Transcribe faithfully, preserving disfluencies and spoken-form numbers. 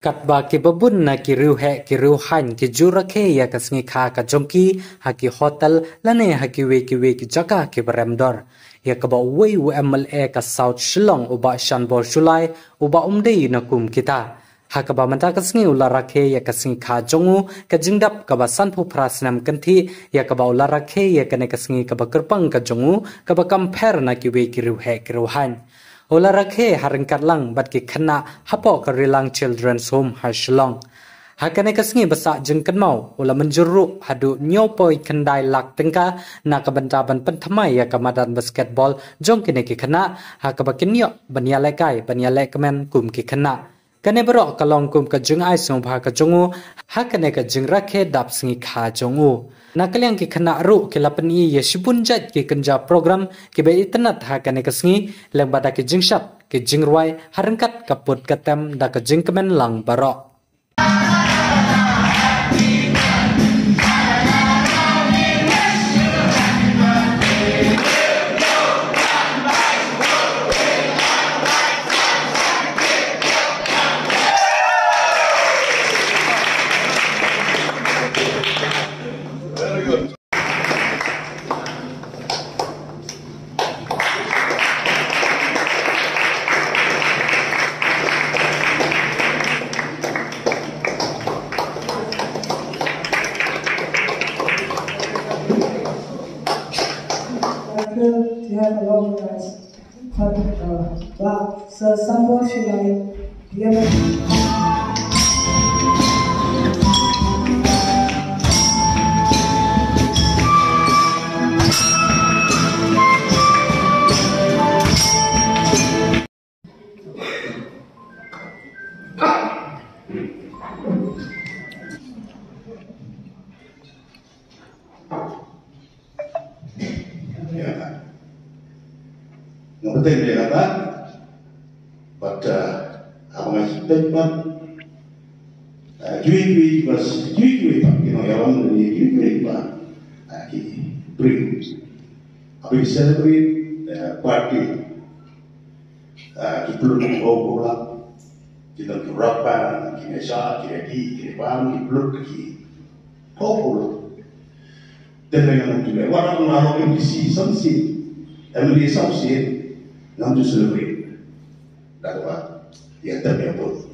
Katba ki babun na ki riewheh ki riewhaiñ ki ju rakhe ïa ka sngi kha ka jong ki ha ki hotel lane ha kiwei kiwei ki jaka kiba rem dor, ïa kaba uwei u M L A ka South Shillong u Bah Shanbor Shullai, uba um dei na kum kita, ha kaba mynta ka sngi u la rakhe ïa ka sngi kha jong u, ka jingdap kaba sanphew phra snem kynthih ïa kaba u la rakhe ïa kane ka sngi kaba kyrpang ka jong u, kaba kam pher na kiwei ki riewheh ki riewhaiñ. U la rakhe ha ryngkat lang bad ki khynnah hapoh ka Rilang Children's Home ha Shillong. Ha kane ka sngi ba sah jingkynmaw, u la mynjur ruh haduh hynñiew point khyndai lak tyngka na ka bynta ban pynthymmai ïa ka madan basketball jong kine ki khynnah, ha kaba kin ïoh ban ïalehkai ban ïalehkmen kum ki khynnah. Kane baroh ka long kum ka jingai sngewbha ka jong u ha kane ka jingrakhe dap sngi kha jong u. Na ka liang ki khynnah ruh ki la pyni ïa shibun jait ki kynja program kiba itynnad ha kane ka sngi, lyngba da ki jingshad, ki jingrwai, ha ryngkat ka put ka tem da ka jingkmen lang baroh. Michael, you have a long night. But, uh, but, so someone should I, you know, Nga bteng ïa kata. But, uh, haba nga peit pat, uh, kiwei kiwei ba, kiwei kiwei pat ki nongïalam, kiwei kiwei ba, uh, ki briew haba ki celebrate, uh, birthday. Ah, ki pynlut ki hawkhola, ki don ki rock band, ki nasa, ki ready, ki rebam, ki pynlut ki hawkhola. Te lei ngam ju leh, wat la ong M D C samsien, M L A samsien, ngam ju celebrate. Da kaba ïa tem ïa bud.